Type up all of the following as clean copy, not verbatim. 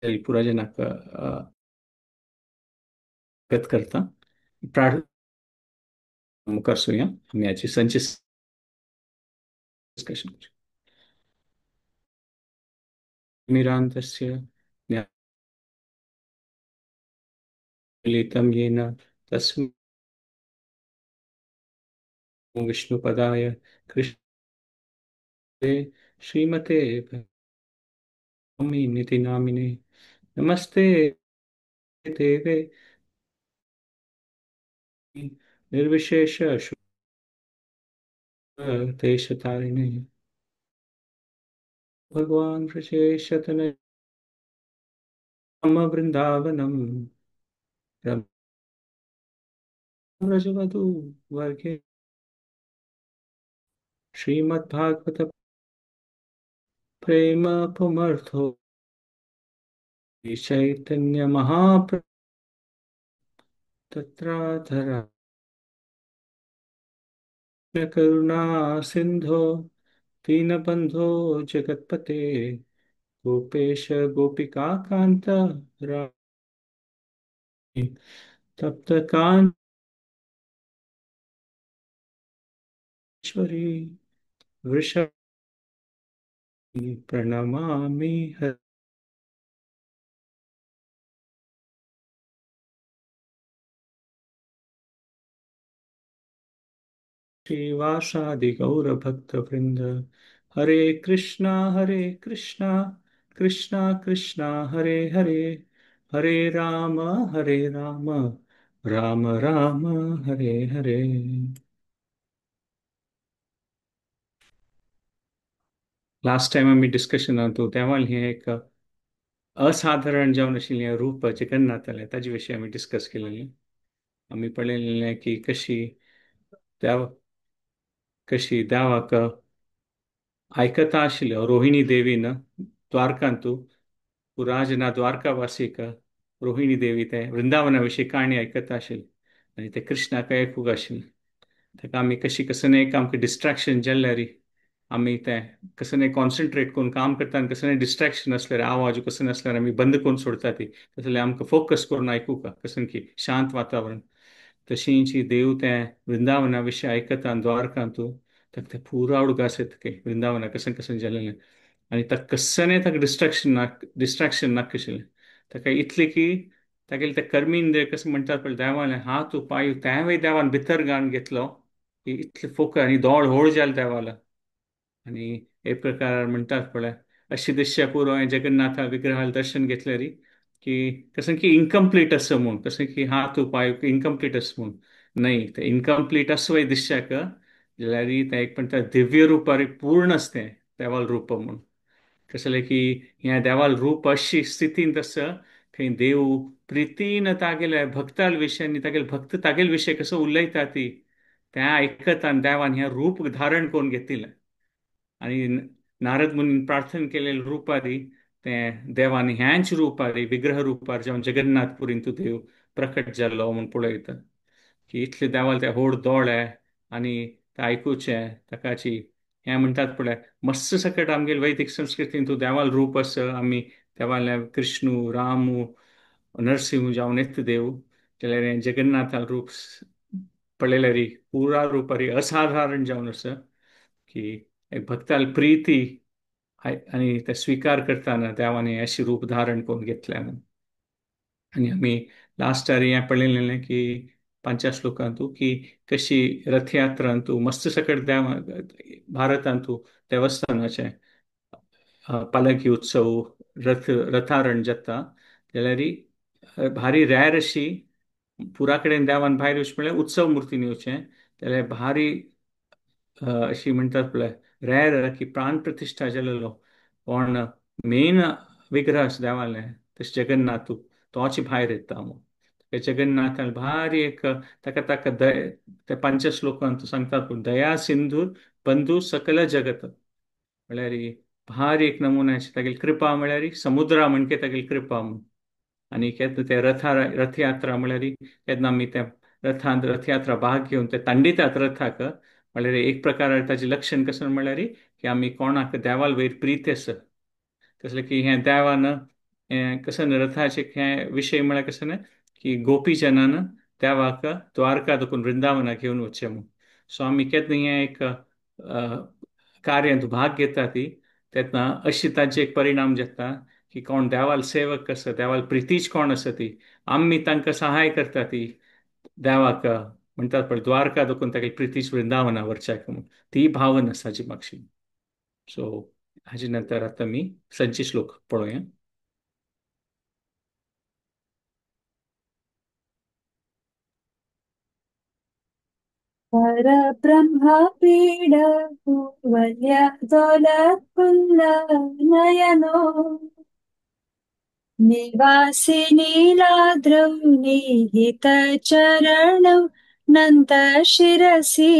पुराजनाक गत करता प्रार्थना मुखार सुया आमी हाची संचे डिस्कशन मिरान्तस्य मिलितं येन तस्मै विष्णुपदाय कृष्णे श्रीमते निति नामिने नमस्ते देवे निर्विशेष देशतारिणे भगवान वृषेशतनय वृंदावनम व्रजवधू वर्गे श्रीमद्भागवत प्रेम पुमर्थो चैतन्य महाप्रभु तत्राधरा करुणा सिंधो दीनबंधो जगत्पते गोपेश गोपिका कांत तप्त कांचश्वरी वृष प्रणमामि श्रीवासादि गौर भक्त वृंद। हरे कृष्णा कृष्णा कृष्णा हरे हरे, हरे राम राम राम हरे हरे। लास्ट टाइम आमी डिस्कशन तूं तेव्हा हें एक असाधारण जावन आशिल्लें रूप जगन्नाथालें ताजे विशीं आमी डिस्कस केलेलें। आमी पळयलें की कशी देव कशी देवाक आयकता आशिल्ल्यो रोहिणी देवीन द्वारकांतू पुराजना द्वारकावासीक रोहिणी देवी ते वृंदावना विशीं काणी आयकता आशिल्ली आनी ते कृष्णाक आयकूंक आशिल्लें। ताका आमी कशी कसलें एक आमकां डिस्ट्रेक्शन जाल्यार आमी तें कसलें कॉन्सन्ट्रेट करून काम करता आनी कसलें डिस्ट्रेक्शन आसल्यार आवाज कसलें आसल्यार आमी बंद करून सोडटा ती, तसलें आमकां फोकस करून आयकूंक कसलें की शांत वातावरण। तशींच देव तें वृंदावना विशीं आयकता आनी द्वारकांतू ताका तें पुरा उडगास येता वृंदावना कसलें कसलें जालेलें आनी ताका कसलें ताका डिस्ट्रेक्शन नाका आशिल्लें। ताका इतलें की तागेलें तें कर्मींद्रिय कशें म्हणटात पळय देवालें हात पांय तेंवूय देवान भितर घालून घेतलो की इतलें फोकस आनी दोळ होळ जालें देवाला। आनी एक प्रकार म्हणटात पळय अशी दिश्या पुरो हांवें जगन्नाथा विग्रहाल दर्शन घेतलें री की कसं की इनकम्प्लीट आसा म्हूण, कसं की हात पांय इनकम्प्लीट आसा म्हूण न्हय, तें इनकम्प्लीट आसवय दिश्याक जाल्यार तें एक म्हणटा दिव्य रुपार पूर्ण आसा तें देवाल रूप म्हूण। कसलें की ह्या देवाल रूप अशी स्थितींत आसा खंय देव प्रितीन तागेले भक्ताल विशय आनी तागेले भक्त तागेले विशय कसो उलयता ती तें आयकता आनी देवान हें रूप धारण करून घेतिल्लें आनी नारद मुनीन प्रार्थना केलेले रुपारी तें देवान ह्याच रुपारी विग्रह रुपार जावन जगन्नाथपुरीन तूं देव प्रकट जाल्लो म्हूण पळयता की इतले देवाल ते होड दोळे आनी तें आयकुचें ताकाची हें म्हणटात पळय मस्त सकट आमगेले वैदीक संस्कृतीन तूं देवाल रूप आसा आमी देवाले कृष्णू रामू नरसिंह जावन येता देव जाल्यार जगन्नाथाल रूप पळयल्यार पुरा रुपारी असाधारण जावन आसा की एक भक्ताल प्रिती आनी ते स्विकार करतना देवान अशें रूप धारण करून घेतलें म्हूण। आनी आमी लास्ट हें पळयलें की पांचव्या श्लोकांतू की कशी रथयात्रांतू मस्त सकट देव भारतांतू देवस्थानाचें पालकी उत्सव रथ रथारण जाता जाल्यार भारी रॅर अशी पुरा कडेन देवान भायर येवचें म्हळ्यार उत्सव मुर्तीन येवचें जाल्यार भारी अशी म्हणटात पळय रॅर की प्राण प्रतिश्ठा जालेलो कोण मेन विग्रह आसा देवालें तशें जगन्नाथू तोच भायर येता म्हूण। जगन्नाथान भारी एक ताका ताका दय ते पंच श्लोकांत सांगतात पूण दया सिंधू बंधू सकल जगत म्हळ्यार भारी एक नमुन्याची तागेली कृपा म्हळ्यार समुद्रा म्हणके तागेली कृपा म्हूण। आनी केन्ना ते रथा रथयात्रा म्हळ्यार केन्ना आमी त्या रथांत रथयात्रा भाग घेवन ते तांडितात रथाक म्हळ्यार एक प्रकार ताजें लक्षण कशें म्हळ्यार की आमी कोणाक देवाल वयर प्रीत आसा कसलें की हें देवान हें कसं रथाचे हें विशय म्हळ्यार कसं न्हय की गोपीजनान देवाक द्वारका देखून वृंदावनाक घेवन वचचें म्हूण. सो आमी केन्ना हें एक कार्यांत भाग घेता ती तेन्ना अशी तांचे एक परिणाम जाता की कोण देवाल सेवक आसा, देवाल प्रितीच कोण आसा ती आमी तांकां सहाय करता ती देवाक म्हणटात पळय द्वारका देखून तागे प्रितीच वृंदावना व्हरच्याक म्हूण, ती भावना आसा जी मागशी. सो हाजे नंतर आतां आमी संची श्लोक पळोवया. परब्रह्म पीड कुवल्य दोलत्फुल्ल नयनो निवासी नीलाद्रौ निहित चरणौ नन्द शिरसि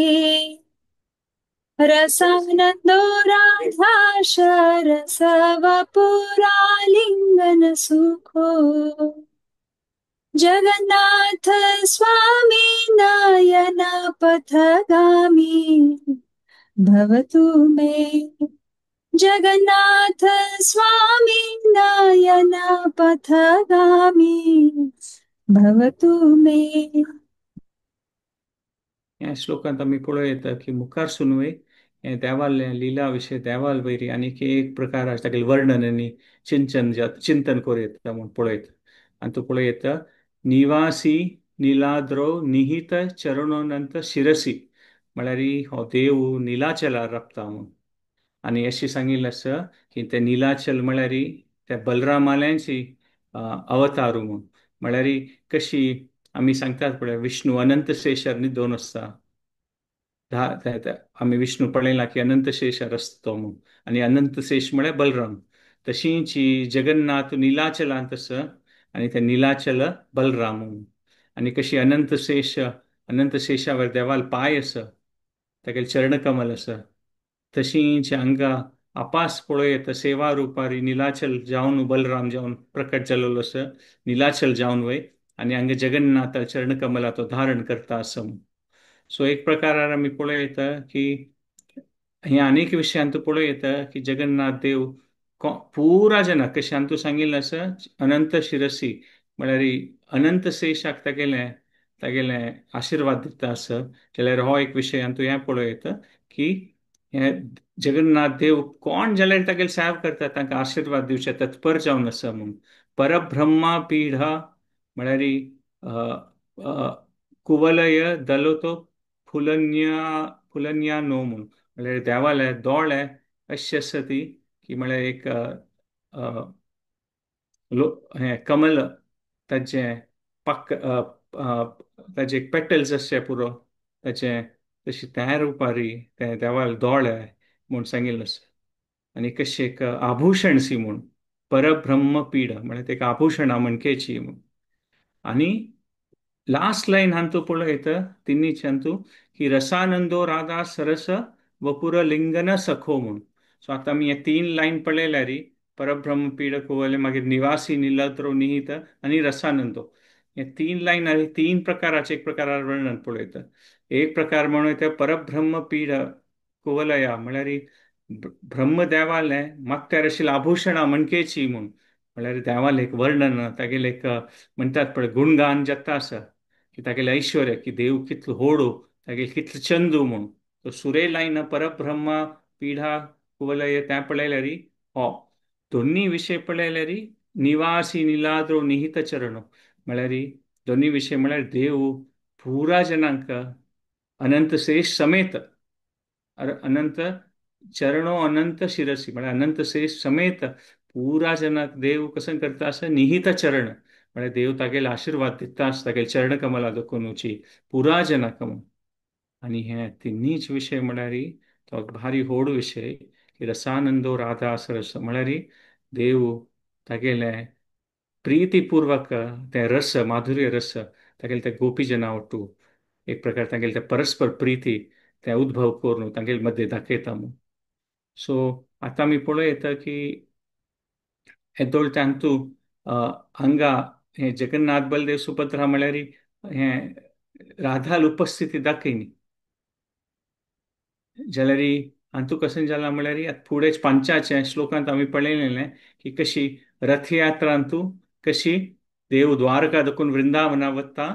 रसानन्दो राधा शरसवपुरालिङ्गन सुखो जगन्नाथ स्वामी नयन पथगामी भवतु मे। जगन्नाथ स्वामी नयन पथगामी भवतु मे. ह्या श्लोकांत आमी पळोवं येता की मुखार सुनवय हें देवालें लिला विशय देवाल वैरी आनीक एक प्रकार आसा तागेलें वर्णन आनी चिंतन चिंतन करूं येता म्हूण पळयता. आनी तो पळोवं येता निवासी निलाद्रो निहित चरणोनंत शिरसी, म्हळ्यार हो देव निलाचलार राबता म्हूण. आनी अशें सांगिल्लें आसा की ते निलाचल म्हळ्यार ते बलरामाल्यांची अवतारू म्हूण. म्हळ्यार कशी आमी सांगतात पळय विष्णू अनंत शेषार न्हिदोन आसता, आमी विष्णू पळयला की अनंत शेषार आसता तो म्हूण, आनी अनंत शेष म्हळ्यार बलराम. तशींच जगन्नाथ निलाचलांत आसा आनी ते निलाचल बलराम म्हूण. आनी कशी अनंत शेष, अनंत शेषावर देवाल पांय आसा, तागेलें चरणकमल आसा, तशींच हांगा आपास पळोवं येता सेवा रुपारी निलाचल जावन बलराम जावन प्रकट जाल्लो आसा, निलाचल जावन वय आनी हांगा जगन्नाथ चरणकमला तो धारण करता आसा म्हूण. सो एक प्रकारार आमी पळोवं येता की हे आनीक विशयांत पळोवं येता की जगन्नाथ देव पुरा जना कशें हांतू सांगिल्लें आसा अनंत शिरसी म्हळ्यार अनंत शेषाक तागेलें आशिर्वाद दिता आसा. जाल्यार हो एक विशय हांतू हें पळोवं येता की हे जगन्नाथ देव कोण जाल्यार तागेले सेवा करता तांकां आशिर्वाद दिवचे तत्पर जावन आसा म्हूण. परब्रह्मा पीढा म्हळ्यार कुवलय दलोतो फुलन्या नो म्हूण, म्हळ्यार देवाले दोळे अशें आसा ती की म्हळ्यार एक हें कमल ताचें पाक ताचे एक पेटल्स आसचे पुरो ताचें तशी त्या रुपारी ते देवाले दोळे म्हूण सांगिल्लें आसा. आनी कशें एक आभूषण सी म्हूण परब्रह्म पीड म्हळ्यार एक आभूषणां म्हणकेची म्हूण. आनी लास्ट लायन हांतू पळयता तिन्हीच हांतू की रसानंदो राधा सरस वपुर लिंगन सखो म्हूण. सो आतां आमी हे तीन लायन पळयल्यार परब्रह्म पीड कुवले मागीर निवासी निलद्रो निहित आनी रसानंदो, हे तीन लायन आहे तीन प्रकाराचे एक प्रकारार वर्णन पळयता. एक प्रकार म्हणून येता परब्रह्म पीड कुवलया म्हळ्यार ब्रह्मदेवालें मागत्यार आशिल्लें आभूषणां म्हणकेची म्हूण, म्हळ्यार देवालें एक वर्णन तागेलें एक म्हणटात पळय गुणगान जाता आसा की तागेलें ऐश्वर्य की देव कितलो होडू तागेलें कितलो चंदू म्हूण. तो सुरे लायन परब्रह्मा पीढा कुवलय तें पळयल्यार हो दोन्ही विशय पळयल्यार निवासी निलाद्रो निहित चरणो म्हळ्यार दोन्ही विशय म्हळ्यार देव पुरा जनांक अनंत शेष समेत अनंत चरणो अनंत शिरसी म्हळ्यार अनंत शेष समेत पुरा जनाक देव कसं करता आसा निहित चरण म्हळ्यार देव तागेले आशिर्वाद दिता आसता तागेले चरण कमला दखुनूची पुरा जनाक म्हूण. आनी हे तिन्हीच विशय म्हळ्यार तो भारी होड विशय की रसानंदो राधा सरस म्हळ्यार देव तागेले प्रीतिपूर्वक तें रस माधुर्य रस तागेले ते गोपीजना ओट्टू एक प्रकार तागेले ते परस्पर प्रीती तें उद्भव करून तागेले मध्य दाखयता म्हूण. सो आतां आमी पळोवं येता की हेदोळ तांतू हांगा हे जगन्नाथ बलदेव सुभद्रा म्हळ्यार हें राधाल उपस्थिती दाखयनी जाल्यार हातूंत कशें जालां म्हळ्यार आतां फुडें पंचाच्या श्लोकांत आमी पळयलें की कशी रथयात्रांतू कशी देव द्वारका दखून वृंदावना वता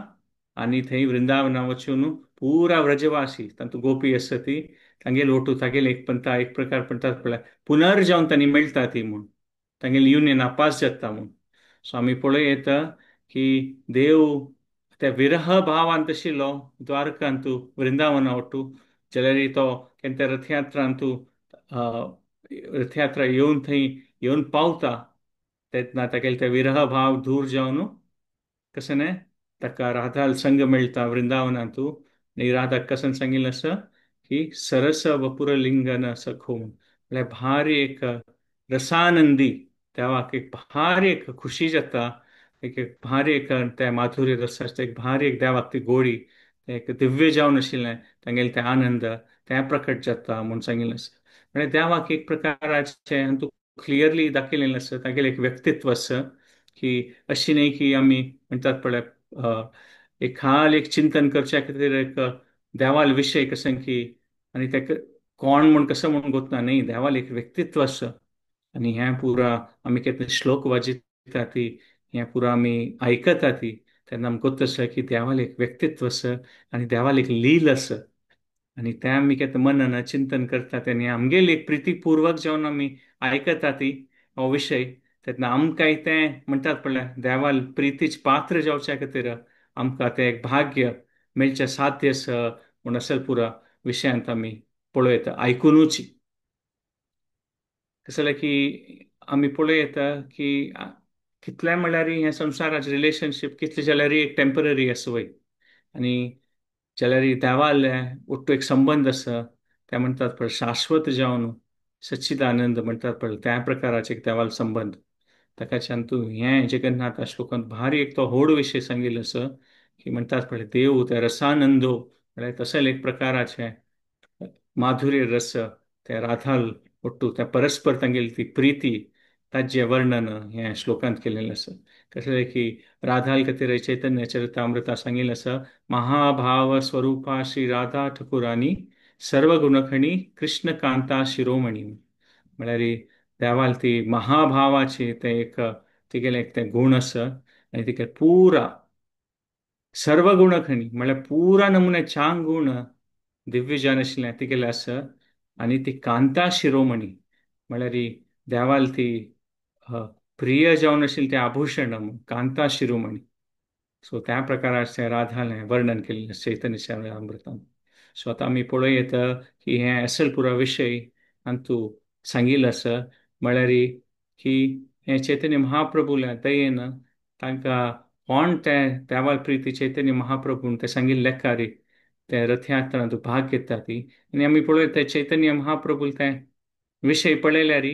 आनी थंय वृंदावना वचून पुरा व्रजवासी तांतू गोपी आसा ती तांगेल ओटू तागेल एक पंथा एक प्रकार म्हणटात पळय पुनर्जावन तांणी मेळटा ती म्हूण तांगेल युनियन आपास जाता म्हूण. सो आमी पळय येता की देव त्या विरह भावांत आशिल्लो द्वारकांतू वृंदावना ओटू जाल्यार तो केन्ना त्या रथयात्रांतू रथयात्रा येवन थंय येवन पावता तेन्ना तागेले ते विरह भाव दूर जावन कशें न्हय ताका राधाल संग मेळटा वृंदावनांतू आनी राधाक कशें सांगिल्लें आसा की सरस वपुरलिंगन सखो म्हळ्यार भारी एक रसानंदी देवाक एक भारी एक खुशी जाता, एक एक भारी एक त्या माधुर्य रसाचें एक भारी एक देवाक ती गोडी एक दिव्य जावन आशिल्लें तांगेलें तें आनंद तें प्रकट जाता म्हूण सांगिल्लें आसा. म्हळ्यार देवाक एक प्रकाराचें तूं क्लियरली दाखयलेलें आसा तागेलें एक व्यक्तित्व आसा की अशी न्हय की आमी म्हणटात पळय एक खाल एक चिंतन करच्या खातीर एक देवाल विशय कशें की आनी ताका कोण म्हूण कसो म्हूण गोतना न्हय, देवाल एक व्यक्तित्व आसा. आनी हें पुरा आमी केन्ना श्लोक वाजयता ती हें पुरा आमी आयकता ती तेन्ना आमकां गोत आसा की देवाल एक व्यक्तित्व आसा आनी देवाल एक लील आसा. आनी तें आमी केन्ना मनन चिंतन करता तेन्ना आमगेली एक प्रितीपूर्वक जेवन आमी आयकता ती हो विशय तेन्ना आमकांय तें म्हणटात पळय देवाल प्रितीच पात्र जावच्या खातीर आमकां तें एक भाग्य मेळचें साध्य आसा म्हूण असल पुरा विशयांत आमी पळोवं येता आयकुनूच. कशें जाल्यार की आमी पळोवं येता की कितलें म्हणल्यार हें संवसाराचें रिलेशनशीप कितलें जाल्यार एक टेंपररी आसा वय आनी जाल्यार देवाले ओट्टू एक संबंद आसा ते म्हणटात पळय शाश्वत जावन सच्चिदानंद म्हणटात पळय त्या प्रकाराचे एक देवाल संबंद ताकाच्यान तूं हें जगन्नाथ श्लोकांत भारी एक तो व्हड विशय सांगिल्लो आसा की म्हणटात पळय देव त्या रसानंदो म्हळ्यार तशें एक प्रकाराचें माधुर्य रस त्या राधाल ओट्टू त्या परस्पर तांगेली ती प्रिती ताजें वर्णन हें श्लोकांत केलेलें आसा. कशें की राधाल खातीर चैतन्य चरितामृता सांगिल्लें आसा महाभाव स्वरूपा श्री राधा ठकुरानी सर्वगुणखणी कृष्णकांता शिरोमणी म्हळ्यार देवाल ती महाभावाची तें एक तिगेलें एक तें गूण आसा आनी तिका पुरा सर्वगुणखणी म्हळ्यार पुरा नमुने चांग गूण दिव्य जान आशिल्लें तिगेलें आसा आनी ती कांता शिरोमणी म्हळ्यार देवाल ती प्रिय जावन आशिल्लें तें आभूषण कांता शिरोमणी. सो त्या प्रकाराचें राधालें वर्णन केल्लें चैतन्य चरितामृतान. सो आतां आमी पळोवं येता की हें असल पुरा विशय आनी सांगिल्लें आसा म्हळ्यार की हें चैतन्य महाप्रभूल्या दयेन तांकां कोण तें देवाल प्रिती चैतन्य महाप्रभून तें सांगिल्लें लेखारी ते रथयात्रांत भाग घेता ती आनी आमी पळोवं ते चैतन्य महाप्रभू तें विशय पळयल्यार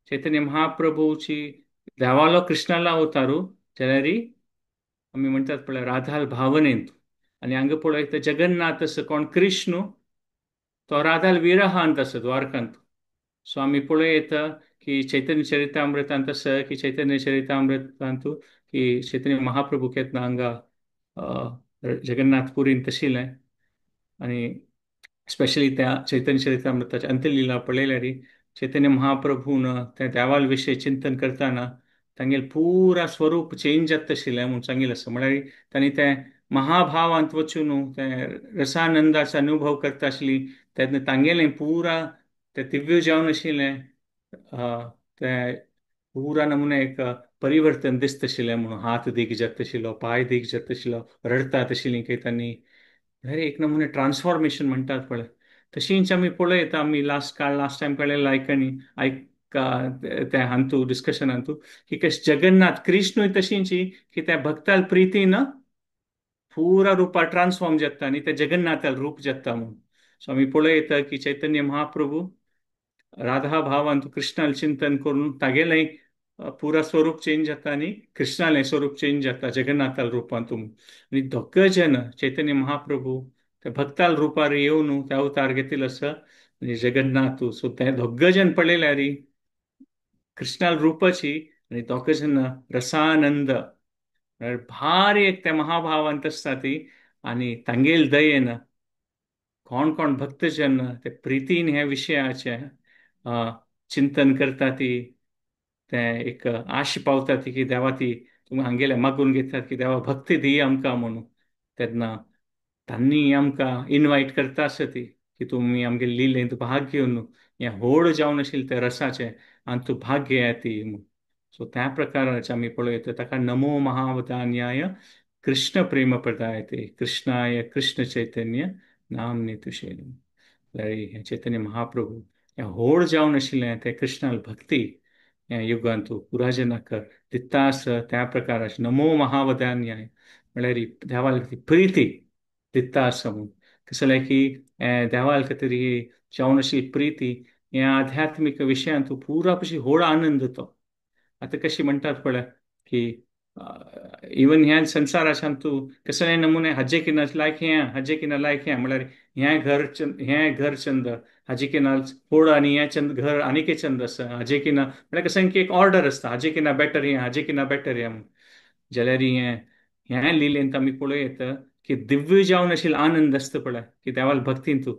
चैतन्य महाप्रभूची देवालो कृष्णाला अवतारू जाल्यार आमी म्हणटात पळय राधाल भावनेंत आनी हांगा पळयता जगन्नाथ आसा कोण कृष्ण तो राधाल विरहांत आसा द्वारकांत. सो आमी पळोवं येता की चैतन्य चरितामृतांत आसा की चैतन्य चरितामृतांत की चैतन्य महाप्रभू केन्ना हांगा जगन्नाथपुरींत आशिल्लें आनी स्पेशली त्या चैतन्य चरितामृताच्या अंत्यलीला पळयल्यार चैतन्य महाप्रभून त्या देवाल विशय चिंतन करतना तांगेलें पुरा स्वरूप चेंज जाता आशिल्लें म्हूण सांगिल्लें आसा. म्हळ्यार तांणी तें महाभावांत वचून तें रसानंदाचो अनुभव करता आशिल्ली तेन्ना तांगेलें पुरा तें दिव्य जावन आशिल्लें तें पुरा नमुने एक परिवर्तन दिसता आशिल्लें म्हणून हात दीग जाता आशिल्लो पांय दीग जाता आशिल्लो रडटा आशिल्लीं की तांणी म्हळ्यार एक नमुने ट्रान्सफॉर्मेशन म्हणटात पळय तशींच आमी पळयता आमी लास्ट काळ लास्ट टायम पळयलें आयकणी आयका त्या हांतू डिस्कशनांतू की कशें जगन्नाथ कृष्णूय तशींच की त्या भक्ताल प्रितीन पुरा रुपार ट्रान्सफॉर्म जाता आनी त्या जगन्नाथाल रूप जाता म्हूण. सो आमी पळयता की चैतन्य महाप्रभू राधा भावान कृष्णाल चिंतन करून तागेलें पुरा स्वरूप चेंज जाता आनी कृष्णालें स्वरूप चेंज जाता जगन्नाथाल रुपांत. आनी दोग जन चैतन्य महाप्रभू त्या भक्ताल रुपार येवन ते अवतार घेतिल्लो आसा आनी जगन्नाथ. सो ते दोग जन पळयल्यार कृष्णाल रुपाची आनी दोग जन रसानंद म्हळ्यार भारी एक त्या महाभावांत आसता ती आनी तांगेल दयेन कोण कोण भक्तजन ते प्रितीन ह्या विशयाचें चिंतन करता ती तें एक आश पावता ती की देवा ती तुमी हांगेले मागून घेतात की देवा भक्ती दी आमकां म्हणून, तेन्ना तांणी आमकां इनवायट करता आसता ती की तुमी आमगे लिलेंत भाग घेवन हें व्हड जावन आशिल्लें तें रसाचें आनी तूं भाग घेयात ती म्हूण. सो त्या प्रकाराचें आमी पळयता ताका नमो महावदान्याय कृष्ण प्रेम प्रदायते कृष्णाय कृष्ण चैतन्य नामने तुशेन. हें चैतन्य महाप्रभू हें व्हड जावन आशिल्लें तें कृष्णाल भक्ती ह्या युगांत पुराजनाक दिता आसा त्या प्रकाराचें नमो महावदान्याय म्हळ्यार देवाल प्रिती दिता आसा म्हूण. कशें जालें की देवाल खातीर ही जावन आशिल्ली प्रिती ह्या आध्यात्मीक विशयांत पुरा पशी व्हड आनंद तो. आतां कशी म्हणटात पळय की इवन ह्या संवसाराच्यान तूं कसले नमुने हाजे किना लायक हें हाजे किना लायक हें म्हळ्यार हें घर हें घर चंद हाजे किना व्हड आनी हें चंद घर आनीक चंद आसा हाजे किना म्हळ्यार कशें की एक ऑर्डर आसता हाजे किना बेटर हें हाजे किना बेटर हें म्हूण. जाल्यार हें हें लिलेंत आमी पळयत की दिव्य जावन आशिल्लो आनंद आसता पळय की देवाल भक्तीन तूं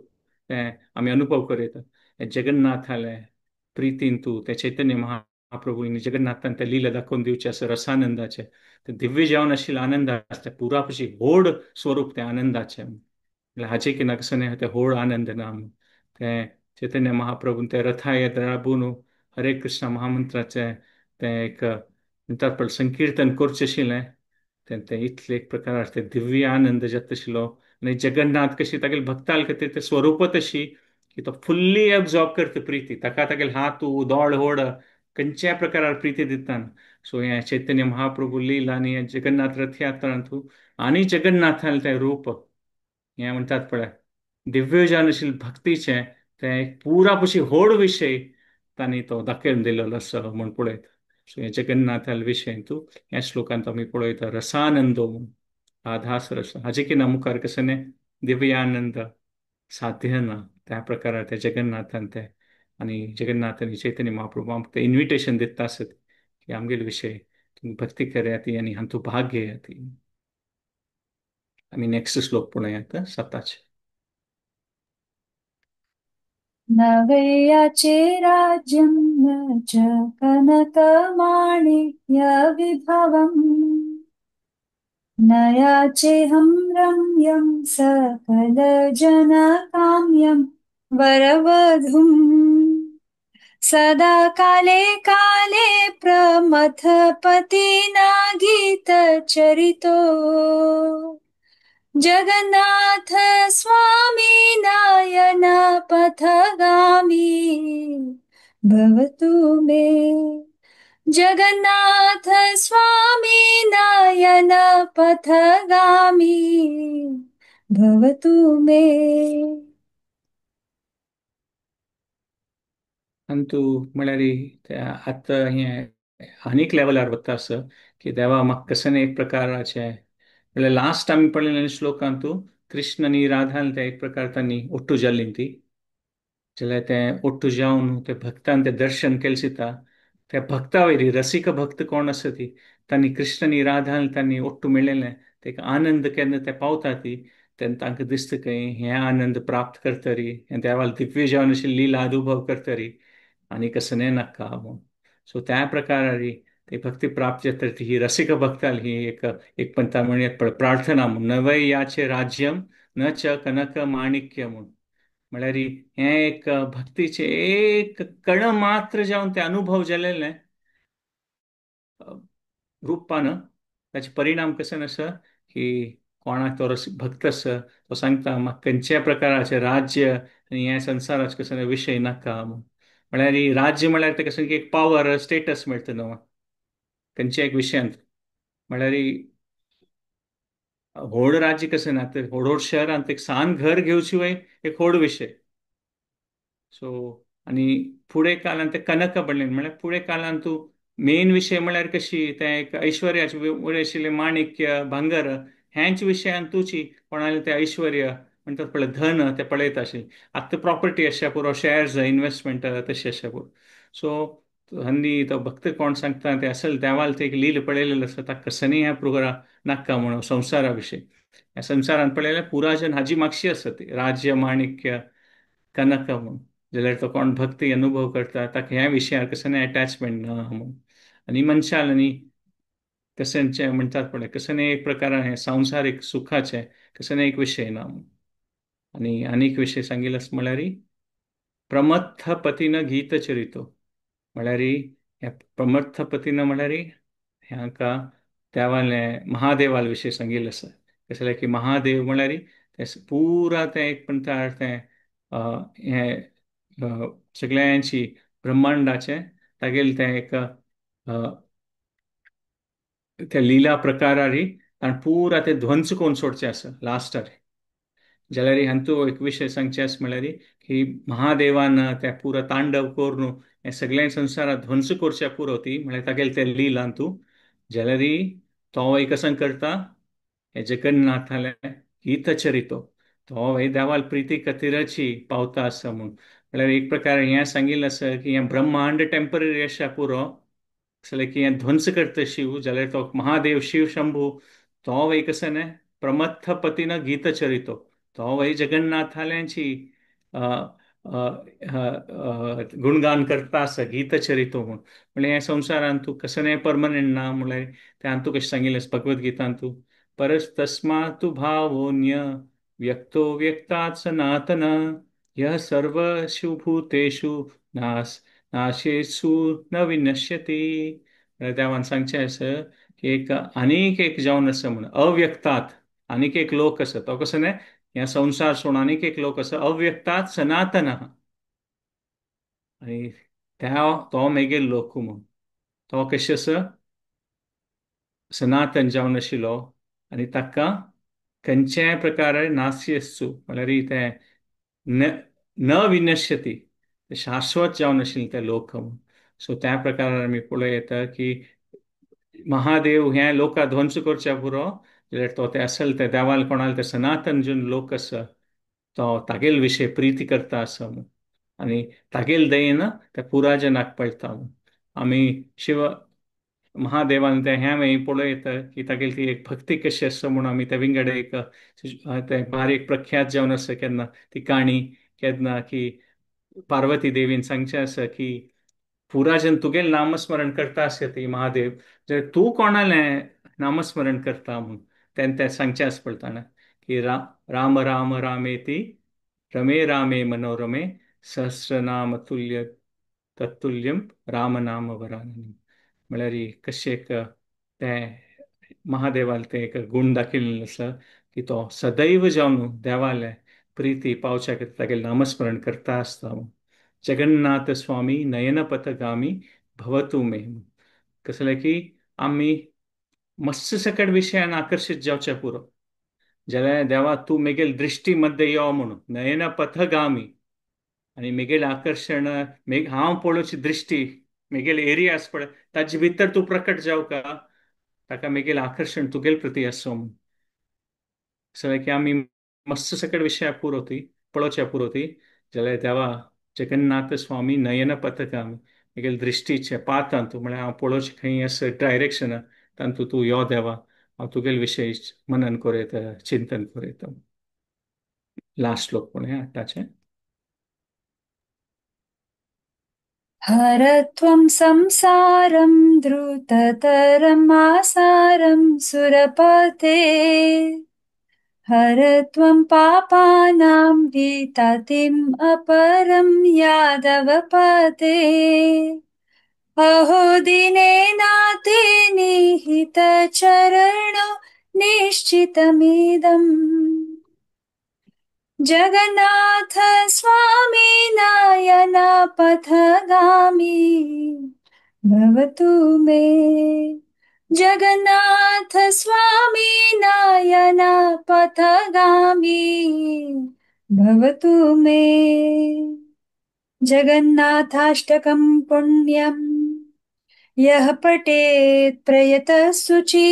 तें आमी अनुभव करूं येता. जगन्नाथालें प्रितीन तूं तें चैतन्य महाप्रभूंनी जगन्नाथान तें लिला दाखोवन दिवचें आसा रसानंदाचें तें दिव्य जावन आशिल्लें आनंद आसता पुरा पशी व्हड स्वरूप तें आनंदाचें. म्हळ्यार हाचें की ना कसो न्ही तें व्हड आनंद ना तें चैतन्य महाप्रभून तें रथाय राबून हरे कृष्ण महामंत्राचें तें एक म्हणटात पळय संकिर्तन करचें आशिल्लें तें तें इतलें एक प्रकार तें दिव्य आनंद जाता आशिल्लो. आनी जगन्नाथ कशी तागेले भक्ताल खातीर तें स्वरूपच अशी की तो फुल्ली एब्जॉर्ब करता प्रिती ताका तागेले हात दोळ व्हड खंयच्याय प्रकारार प्रिती दिता. सो हें चैतन्य महाप्रभू लीला आनी हें जगन्नाथ रथयात्रांतू आनी जगन्नाथालें तें रूप हें म्हणटात पळय दिव्य जावन आशिल्लें भक्तीचें तें एक पुरा पशी व्हड विशय तांणी तो दाखोवन दिलेलो आसा म्हूण पळयता. सो हें जगन्नाथाले विशय तूं ह्या श्लोकांत आमी पळयता रसानंदो म्हूण आधास रस हाजे की ना मुखार कशें न्ही दिव्यानंद साध्य ना त्या प्रकारार त्या जगन्नाथान तें आनी जगन्नाथ आनी चैतन्य महाप्रभू आमकां तें इन्विटेशन दिता आसत की आमगेले विशय तुमी भक्ती करात आनी हातूंत भाग घेयात. आमी नेक्स्ट श्लोक पळोवया साताचे. नवयाचे राज्यं न च कनकमाणिक्य विभवम् नयाचेऽहं रम्यं सकलजनकाम्यं वरवधूम् सदा काले काले प्रमथपतिना गीतचरितो जगन्नाथ स्वामी नयन पथगामी भवतु मे. जगन्नाथ स्वामी नयन पथगामी भवतु मे. अंतू म्हळ्यार आतां हें आनीक लेवलार वता आसा की देवा म्हाका कशें एक प्रकाराचें म्हळ्यार लास्ट आमी पळयलें श्लोकांतू कृष्ण आनी राधान ते एक प्रकार तांणी ओट्टू जाल्ली ती जाल्यार तें ओट्टू जावन ते भक्तान तें दर्शन केलें दिता त्या भक्ता वयरी रसीक भक्त कोण आसा ती तांणी कृष्ण आनी राधान तांणी ओट्टू मेळिल्लें ते आनंद केन्ना ते पावता ती तेन्ना तांकां दिसता खंय हें आनंद प्राप्त करतरी हें देवाल दिव्य जावन अशी लिला अनुभव करतरी आनी कसं न्ही नाका म्हूण. सो त्या प्रकारारी ते भक्ती प्राप्त जाता ती ही रसिक भक्ताल ही एक एक पंथा म्हणून प्रार्थना म्हूण नवय याचे राज्यम न च कनक माणिक्य म्हूण. म्हळ्यार हें एक भक्तीचें एक कण मात्र जावन ते अनुभव जालेलें रुपान ताचे परिणाम कशें आसा की कोणाक तो रस भक्त आसा तो सांगता म्हाका खंयच्या प्रकाराचें राज्य आनी ह्या संवसाराचें कसलें विशय नाका म्हूण. म्हळ्यार राज्य म्हळ्यार तें कशें की एक पावर स्टेटस मेळटा न्हू खंयच्या एक विशयांत. म्हळ्यार व्हड राज्य कशें ना तर व्हड व्हड शहरांत एक सान घर घेवची वय एक व्हड विशय. सो आनी फुडें काळांत तें कनक पडलें म्हळ्यार फुडें काळांत तूं मेन विशय म्हळ्यार कशी तें एक ऐश्वर्याचे वयर आशिल्लें माणिक्य भांगर ह्यांच विशयान तुची कोणालें तें ऐश्वर्य म्हणटात पळय धन तें पळयता आशिल्लें. आतां प्रॉपर्टी आसा पुरो शेयर्स इन्वेस्टमेंट तशें आसा पुरो. सो हंदी तो भक्त कोण सांगता ते असल देवाल ते एक लील पळयलेलें आसा ताका कसनी ह्या प्रोग्रा नाका म्हणून संवसारा विशय. ह्या संवसारान पळयल्यार पुराजन हाजी मागशी आसा ती राज्य माणिक्य कनक म्हूण. जाल्यार तो कोण भक्ती अनुभव करता ताका ह्या विशयार कसलें एटॅचमेंट ना म्हणून. आनी मनशान आनी कशेंचे म्हणटात पळय कसलें एक प्रकारान हें संवसारीक सुखाचें कसलें एक विशय ना. आनी आनीक विशय सांगिल्लो आसा म्हळ्यार प्रमथपतीन गीत चरितो म्हळ्यार ह्या प्रमथपतीन म्हळ्यार हांकां देवालें महादेवाल विशय सांगिल्लें आसा. कशें की महादेव म्हळ्यार तें पुरा तें एक म्हणटा तें हें सगळ्यांची ब्रह्मांडाचें तागेलें तें एक त्या लिला प्रकारारी आनी पुरा तें ध्वंस करून सोडचें आसा लास्टार. जाल्यार हांतू एक विशय सांगचें आसा म्हळ्यार की महादेवान त्या पुरा तांडव करून हें सगळ्या संवसारात ध्वंस करच्या पुरो ती म्हळ्यार तागेले ते लिलान तूं. जाल्यार तो एक कसं करता हे जगन्नाथाले गीतचरितो तो हे देवाल प्रिती कतिराची पावता आसा म्हूण. म्हळ्यार एक प्रकार हें सांगिल्लें आसा की हें ब्रह्मांड टेंपररी आसा पुरो जाल्यार की हें ध्वंस करता शिव जाल्यार तो महादेव शिव शंभू तो एक कसं न्ही प्रमथपतीन गीतचरितो तो वय जगन्नाथाल्यांची गुणगान करता आसा गीतचरितो म्हूण. म्हणल्यार ह्या संवसारांत तूं कसलें परमनंट ना म्हणल्यार तें हातूं कशें सांगिल्लें भगवद्गीतांत तूं परस तस्मात्तु भावोन्य व्यक्तो व्यक्तात् सनातन यः सर्वशुभूतेषु नास नाशेषु न विनश्यति. म्हळ्यार देवान सांगचें आसा की एक आनीक एक जावन आसा म्हूण अव्यक्तात आनीक एक लोक आसा तो कसो न्ही ह्या संवसार सोडून आनीक एक लोक आसा अव्यक्तात सनातन आनी त्या तो मेगेल लोक म्हूण तो कशें आसा सनातन जावन आशिल्लो आनी ताका खंयच्याय प्रकारे नास्यस्सु म्हळ्यार तें न न विनश्यती शाश्वत जावन आशिल्लें तें लोक म्हूण. सो त्या प्रकारान आमी पळोवं येता की महादेव हें लोका ध्वंस करच्या पुरो जाल्यार तो ते असल ते देवाल कोणाल ते सनातन जून लोक आसा तो तागेल विशय प्रिती करता आसा म्हूण आनी तागेल दयेन त्या पुरा जनाक पळता म्हूण. आमी शिव महादेवान तें हें मागीर पळोवं येता की तागेली ती एक भक्ती कशी आसा म्हूण आमी त्या विंगड एक तें बारीक प्रख्यात जावन आसा केन्ना ती काणी केन्ना की पार्वती देवीन सांगचें आसा की पुराजन तुगेलें नामस्मरण करता आसा ती महादेव जाल्यार तूं कोणालें नामस्मरण करता म्हूण तेन्ना तें सांगचें आसा पळयतना की राम राम रामेती रमे रामे मनोरमे सहस्रनाम तुल्य तत्तुल्यम राम नाम वरानने. म्हळ्यार कशें एक तें महादेवालें तें एक गूण दाखयल्लें आसा की तो सदैव जावन देवालें प्रिती पावच्या खातीर तागेलें नामस्मरण करता आसता. जगन्नाथ स्वामी नयनपथगामी भवतु मे. कसलें की आमी मत्स्य सकट विशयान आकर्शीत जावचें पुरो जाल्यार देवा तूं मेगेल दृश्टी मध्ये यो म्हणून नयनपथगामी आनी मेगेलें आकर्शण हांव पळोवची दृश्टी मेगेले एरिया आसा पळय ताजे भितर तूं प्रकट जावका ताका मेगेलें आकर्शण तुगेले प्रती आसूं म्हूण. सगळें की आमी मस्त सकट विशया पुरो ती पळोवच्या पुरो ती जाल्यार देवा जगन्नाथ स्वामी नयन पथगामी मेगेले दृश्टीचे पातान तूं म्हळ्यार हांव पळोवचें खंय आसा डायरेक्शना तातूंत तूं यो देवा हांव तुगेले विशय मनन करूं येता चिंतन करूं येता. लास्ट श्लोक पळय आठाचें. हर त्वं संसारं द्रुततरम् आसारं सुरपते हर त्वं पापानां विततिम् अपरं यादवपते अहो दिने नाते निहितचरणो निश्चितमिदम् जगन्नाथ स्वामी नयन पथगामी भवतु मे. जगन्नाथ स्वामी नयन पथगामी भवतु मे. जगन्नाथाष्टकं पुण्यं यः पठेत् प्रयतः शुचि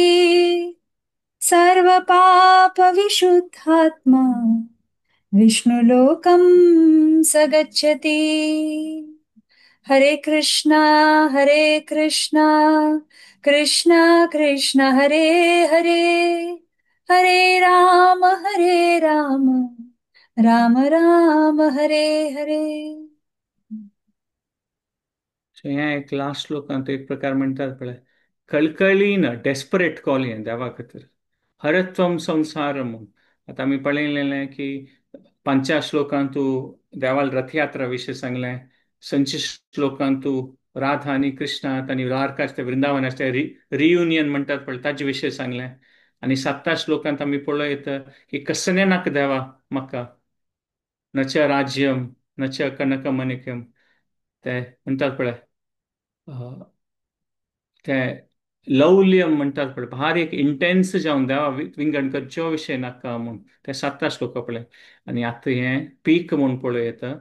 सर्वपापविशुद्धात्मा विष्णुलोकं स गच्छति. हरे कृष्णा हरे कृष्णा कृष्णा कृष्णा हरे हरे हरे राम हरे राम राम राम हरे हरे. सो हें एक लास्ट श्लोकांत एक प्रकार म्हणटात पळय, कळकळीन डेस्परेट कॉल हें देवा खातीर, हरत्वम संसार म्हूण. आतां आमी पळयलें की पांचव्या श्लोकांत देवाल रथयात्रा विशय सांगलें, संची श्लोकांत राधा आनी कृष्णा आनी द्वारकाचे वृंदावनाचे रियुनियन म्हणटात पळय ताजे विशय सांगलें. आनी सातव्या श्लोकांत आमी पळयत की कसने नाका देवा म्हाका, नच राज्यम नच कनक मनिकम, ते म्हणटात पळय ते लौल्यम म्हणटात पळय, भारी एक इंटेन्स जावन देवा विंगड करचो विशय नाका म्हूण, ते सातव्या श्लोका पळय. आनी आतां हें पीक म्हूण पळयता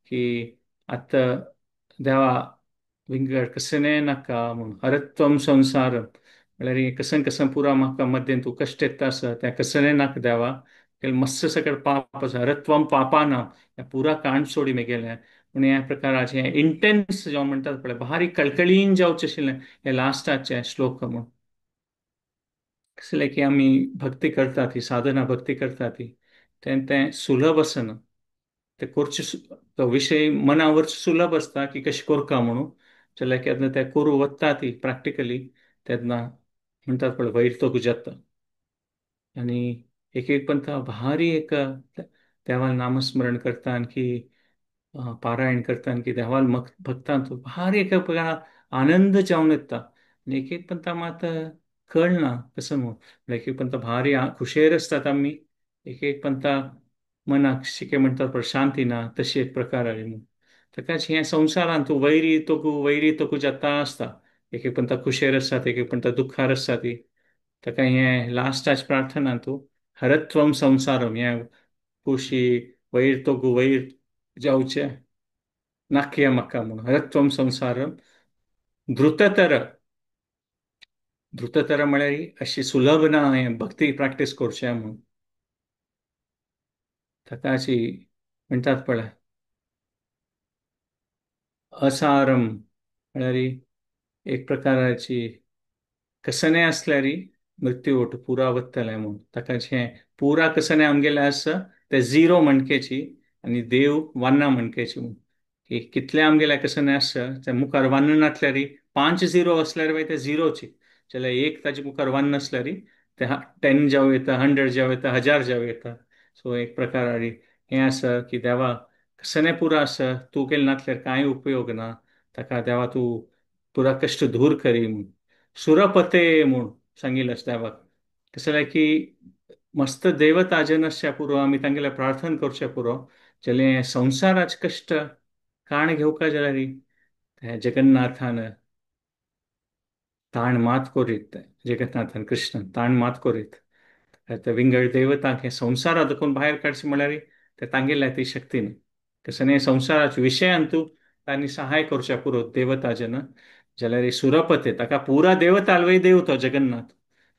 की आतां देवा विंगड कसने नाका म्हूण, हरत्वम संसार म्हळ्यार कसन कसन पुरा म्हाका मध्यें तूं कश्ट येता आसा तें कसने नाका देवा, मस्त सगळें पाप आसा, हरत्वम पापा ना, ह्या पुरा कांड सोडी मेगेलें म्हूण ह्या प्रकाराचें हें इंटेन्स जावन म्हणटात पळय, भारी कळकळीन जावचें आशिल्लें हें लास्टाचें श्लोक म्हूण. कसलें की आमी भक्ती करता ती साधना भक्ती करता ती तें तें सुलभ आसना, तें करचें तो विशय मनावर सुलभ आसता की कशें करका म्हणून, जाल्यार केन्ना तें करूं वता ती प्रॅक्टिकली तेन्ना म्हणटात पळय वयर तो गुजरता. आनी एक एक पंथ भारी एक देवान नामस्मरण करता आणखी पारायण करता आणखी देवाल भक्तांत भारी एक प्रकार आनंद जावन येता. आनी एक एक पंथा मात कळना कसो म्हूण, एक एक पंथा भारी खुशेर आसतात आमी, एक एक पंथा मनाक शिके म्हणटात पळय शांती ना तशी एक प्रकार आनी म्हूण. ताकाच हें संवसारांत तूं वैरी तोकू वैरी तोकू जाता आसता, एक एक पंथा खुशेर आसतात, एक एक पंथा दुख्खार आसता ती. ताका हें लास्टाच प्रार्थना तूं हरत्वम संसारम, हें खुशी वैर तोकू वैर जावचें नाकया म्हाका म्हूण, हरत्वम संसारम द्रुततर. द्रुततर म्हळ्यार अशी सुलभ ना हें भक्ती प्रॅक्टीस करचें म्हूण. ताका अशी म्हणटात पळय असारम म्हळ्यार एक प्रकाराची कसने आसल्यार मृत्यू ओट पुरा वतलें म्हूण. ताका हें पुरा कसने आमगेलें आसा तें झिरो म्हणकेची आनी देव वान्ना म्हणकेची म्हूण. की कितलें आमगेलें कसने आसा तें मुखार वान्न नासल्यार 5 झिरो आसल्यार मागीर तें झिरोची, जाल्यार एक ताजे मुखार वन नासल्यार तें 10 जावं येता, 100 जावं येता, 1000 जावं येता. सो एक प्रकार हें आसा की देवा कसने पुरा आसा तूं केलें नासल्यार कांय उपयोग ना, ताका देवा तूं पुरा कश्ट दूर करी म्हूण. सुरपते म्हूण सांगिल्लें आसा देवाक, कशें जाल्यार की मस्त देवता जनस्या पुरो आमी तांगेलें प्रार्थना करचें पुरो, जाल्यार संवसाराचे कश्ट काण घेवका जाल्यार हें जगन्नाथान ताण मात करीत, जगन्नाथान कृष्ण ताण मात करीत ते विंगड देवतांक हें संवसारा दाखोवन भायर काडचें म्हळ्यार ते तांगेल्या ती शक्तीन कसं न्ही संवसाराच्या विशयान तूं तांणी सहाय करच्या पुरो देवता जन, जाल्यार सुरपते ताका पुरा देवता आलवय देव तो जगन्नाथ,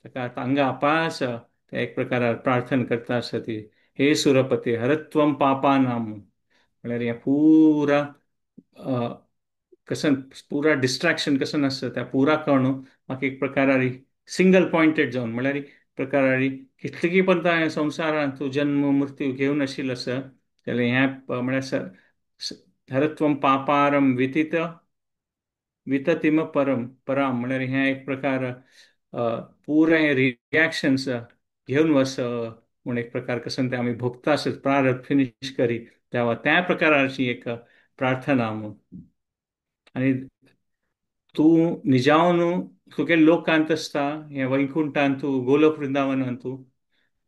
ताका तांगा अपास ते एक प्रकारार प्रार्थना करता आसा ती, हे सुरपते हरत्वम पापानाम म्हळ्यार हें पुरा कसन पुरा डिस्ट्रॅक्शन कसन आसता त्या पुरा करून म्हाका एक प्रकारार सिंगल पॉयंटेड जावन म्हळ्यार एक प्रकारार कितली पण त्या संवसारांत तूं जन्म मृत्यू घेवन आशिल्लो आसा जाल्यार हें म्हळ्यार हरत्वम पापारम वितीत विततिम परम पराम म्हळ्यार हें एक प्रकार पुराय रिएक्शन्स घेवन वस म्हूण एक प्रकार कसन तें आमी भोगता आसत प्रारब्ध फिनीश करी तेवा त्या प्रकाराची एक प्रार्थना म्हूण. आनी तूं निजावन तुगे लोकांत आसता हें वैकुंठांत तूं गोलोक वृंदावनांत तूं,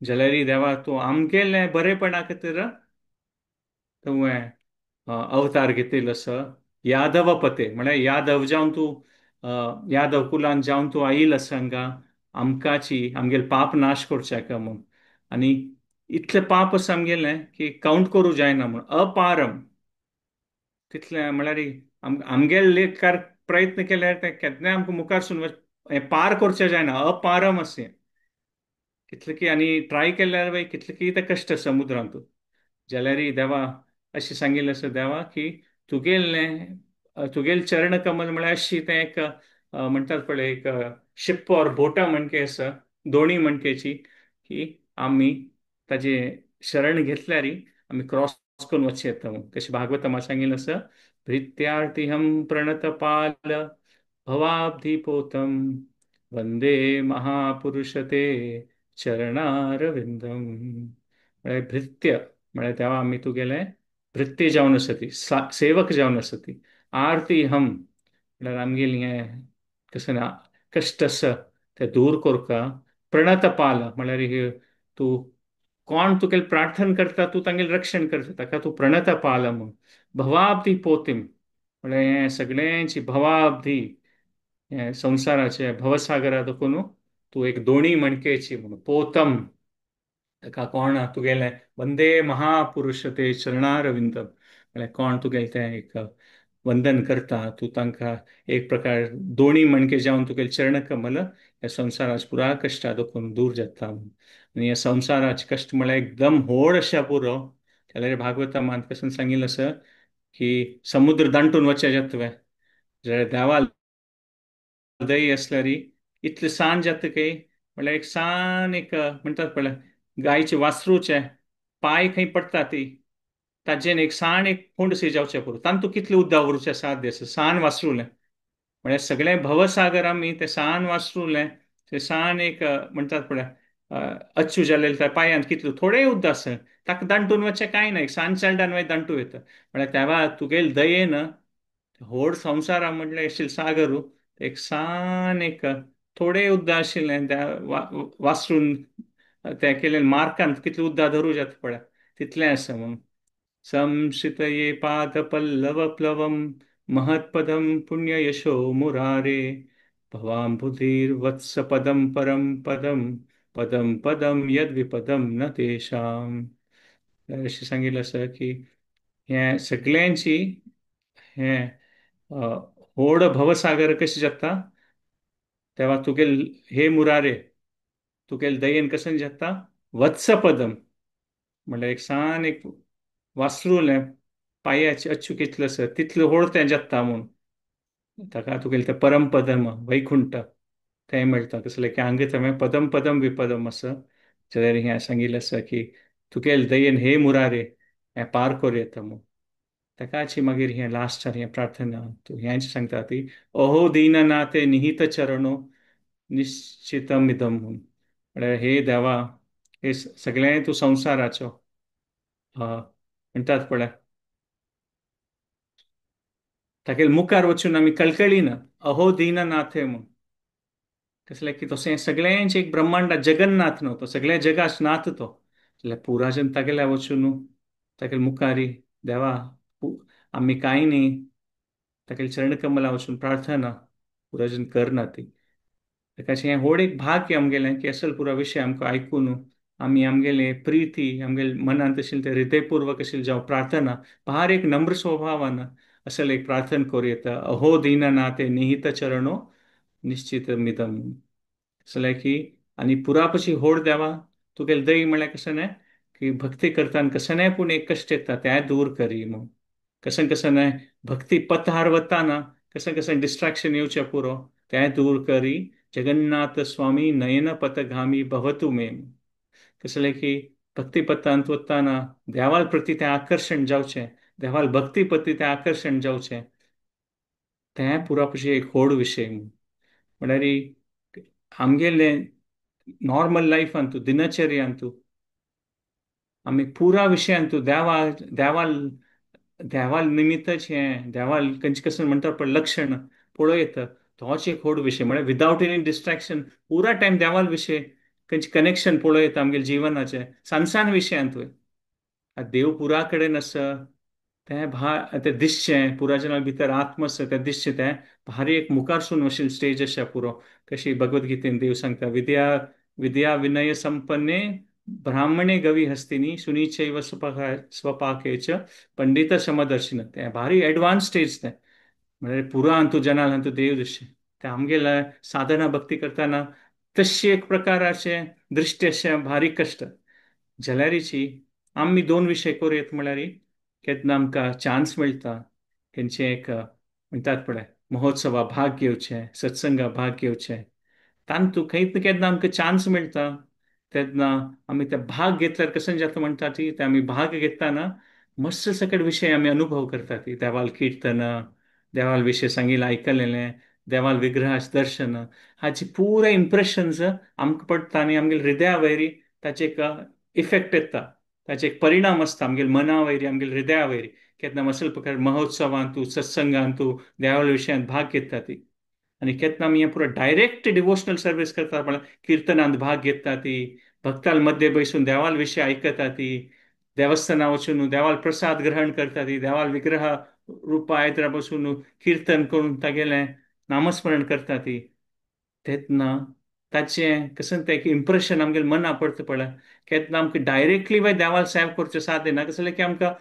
जाल्यार देवा तूं आमगेलें बरेपणा खातीर तुवें अवतार घेतिल्लो आसा. यादवपते म्हळ्यार यादव जावन तूं यादव कुलान जावन तूं आयिल्लो आसा हांगा आमकांची आमगेले पाप नाश करच्याक म्हूण. आनी इतलें पाप आसा आमगेलें की कावंट करूं जायना म्हूण अपारम तितलें म्हळ्यार आमगेले लेखकार प्रयत्न केल्यार तें केन्नाय आमकां मुखार सून हें पार करचें जायना, अपारम अशें कितलें की. आनी ट्राय केल्यार बाय कितलें की तें कश्ट समुद्रांत. जाल्यार देवा अशें सांगिल्लें आसा देवा की तुगेलें चरण कमल म्हळ्यार अशी तें एक म्हणटात पळय एक शिप ऑर बोटा म्हणके आसा, दोणी म्हणकेची, की आमी ताजें शरण घेतल्यार आमी क्रॉस करून वचचें येता म्हूण. कशें भागवतमा सांगिल्लें आसा, भृत्यार्तिहं प्रणतपाल भवाब्धिपोतं वंदे महापुरुषते चरणारविंदम. म्हळ्यार भृत्य म्हळ्यार तेव्हा आमी तुगेले भृत्य जावन आसती, सेवक जावन आसती. आरती हम म्हळ्यार आमगेली हें कशें ना कश्ट आसा ते दूर करका. प्रणतपाल म्हळ्यार हे तूं कोण तुगेले प्रार्थना करता तूं तांगेलें रक्षण करता ताका तूं प्रणतपाल म्हूण. भवाब्धी पोतीम म्हळ्यार हें सगळ्यांची भवाब्धी हें संवसाराचे भवसागरा देखून तूं एक दोणी मणकेची म्हणून पोतम ताका कोण तुगेलें वंदे महापुरुष ते चरणारविंद म्हळ्यार कोण तुगेलें तें एक वंदन करता तूं तांकां एक प्रकार दोणी मणके जावन तुगेलें चरणकमल ह्या संवसाराच पुरा कश्टा देखून दूर जाता. आनी ह्या संवसाराचे कश्ट म्हळ्यार एकदम व्हड अशा पुरो. जाल्यार भागवता कशें सांगिल्लें आसा की समुद्र दांटून वचचें जाता तुवें जाल्यार देवा दही आसल्यार इतलें सान जाता की म्हळ्यार एक सान एक म्हणटात पळय गायचे वासरूचे पांय खंय पडटा ती ताजेन एक सान एक फोंड सी जावचें पुरो तांतू कितलें उदक उरचें साध्य आसा सान वासरूलें. म्हळ्यार सगळें भवसागर आमी तें सान वासरूलें तें सान एक म्हणटात पळय अच्छू जालें त्या पांयांत कितलें थोडें उदक आसा ताका दांटून वचचें कांय ना, एक सान चेडल्यान मागीर दांटू येता. म्हळ्यार तेवा तुगेले दयेन व्हड संवसारा म्हटल्यार आशिल्लें सागर एक सान एक थोडें उदक आशिल्लें त्या वासरून तें केलें मार्कान कितलें उदक धरूं जाता पळय तितलें आसा म्हणून. संश्रितये पादपल्लवप्लवं महत्पदं पुण्ययशो मुरारे भवाम्बुधिर्वत्सपदं परं पदं पदं पदं यद्विपदं न तेषां. अशें सांगिल्लें आसा की हें सगळ्यांची हें व्हड भवसागर कशें जाता तेवा तुगेल हे मुरारे तुगेल दयेन कशें जाता वत्सपदम म्हणल्यार एक सान एक वासरूलें पांयाचें अच्छू कितलें आसा तितलें व्हड तें जाता म्हूण ताका तुगेलें तें परमपदम वैकुंठ तें मेळटा. कसलें की हांगा थंय पदम पदम विपदम आसा जाल्यार हें सांगिल्लें आसा की तुगेल दयेन हे मुरारे हें पार करूं येता म्हूण. ताकाची मागीर हें लास्टार हें प्रार्थना तूं हेंच सांगता ती अहो दीननाथे निहित चरणो निश्चितम इदम म्हूण. म्हळ्यार हे देवा हे सगळें तूं संवसाराचो म्हणटात पळय तागेले मुखार वचून आमी कळकळीना अहो दीननाथे म्हूण. कसलें की तशें सगळ्यांचे एक ब्रह्मांडा जगन्नाथ न्हू तो सगळ्या जगास नाथ तो जाल्यार पुराजन तागेल्या वचून तागेले मुखारी देवा आमी कांय न्ही तागेले चरणकमला वचून प्रार्थना पुराजन करना ती. ताका हें व्हड एक भाग्य आमगेलें की असल पुरा विशय आमकां आयकून आमी आमगेले प्रिती आमगेले मनांत आशिल्लें तें हृदयपूर्वक आशिल्लें जावं प्रार्थना भार एक नम्र स्वभावान असल एक प्रार्थना करूं येता अहो दीननाथे निहित चरणो निश्चित मिदम. असलें की आनी पुरा पशी होड देवा तुगेले दही म्हळ्यार कशें न्हय की भक्ती करतना कशें न्हय पूण एक कश्ट येता तें दूर करी म्हूण. कशें कशें न्हय भक्ती पथार वतना कशें कशें डिस्ट्रेक्शन येवचें पुरो तें दूर करी. जगन्नाथ स्वामी नयन पथगामी भवतु मे. कसलें की भक्ती पथांत वतना देवाल प्रती तें आकर्शण जावचें, देवाल भक्ती प्रती तें आकर्शण जावचें तें पुरा पशी एक व्हड विशय. म्हळ्यार आमगेलें नॉर्मल लायफांतू दिनचर्यांतू आमी पुरा विशयांतू देवा देवाल देवाल निमित्तच हें देवाल खंयचे कशें म्हणटा पळय लक्षण पळयता तोच एक व्हड विशय. म्हळ्यार विदावट एनी डिस्ट्रेक्शन पुरा टायम देवाल विशय खंयचें कनेक्शन पळयता आमगेले जिवनाचें सान सान विशयांतूय. देव पुरा कडेन आसा तें तें दिसचें पुरा जना भितर आत्म आसा तें दिसचें तें भारी एक मुखारसून वशील स्टेज आसा पुरो. कशी भगवद्गीतेन देव सांगता विद्या विद्या विनय संपन्ने ब्राह्मणे गवी हस्तिनी सुनीचैव स्वपाके च पंडित समदर्शिन. तें भारी एडवान्स स्टेज तें म्हळ्यार पुरा हातूंत जनाल हातूंत देव दिसचें. तें आमगेले साधना भक्ती करतना तशी एक प्रकाराचें दृश्टी अशें भारी कश्ट जाल्यारीची आमी दोन विशय करूं येत म्हळ्यार केन्ना आमकां चान्स मेळटा खंयचें एक म्हणटात पळय महोत्सवा भाग घेवचें, सत्संगा भाग घेवचें तातूंत खंय केन्ना आमकां चान्स मेळटा तेन्ना आमी ते भाग घेतल्यार कशें जाता म्हणटा ती ते आमी भाग घेतना मस्त सकट विशय आमी अनुभव करतात. देवाल किर्तन, देवाल विशय सांगिल्लें आयकलेलें, देवाल विग्रहाचें दर्शन, हाची पुराय इम्प्रेशन्स आमकां पडटा आनी आमगेले हृदया वयरी ताचे एक इफेक्ट येता, ताचे एक परिणाम आसता आमगेले मना वयरी, आमगेले हृदया वयरी. केन्ना मसल प्रकार महोत्सवांतू, सत्संगांतू, देवाल्या विशयांत भाग घेता ती. आनी केन्ना आमी हें पुरो डायरेक्ट डिवोशनल सर्वीस करता, म्हळ्यार किर्तनांत भाग घेता ती, भक्ताल मध्य बसून देवाल विशय आयकता ती, देवस्थाना वचून देवाल प्रसाद ग्रहण करता ती, देवाल विग्रह रुपा आयतरा बसून किर्तन करून तागेलें नामस्मरण करता ती. तेन्ना ताचें कशें तें एक इम्प्रेशन आमगेले मना पडटा पळय. केन्ना आमकां डायरेक्टली बाय देवाल सेव करचें साध्य ना, कसलें की आमकां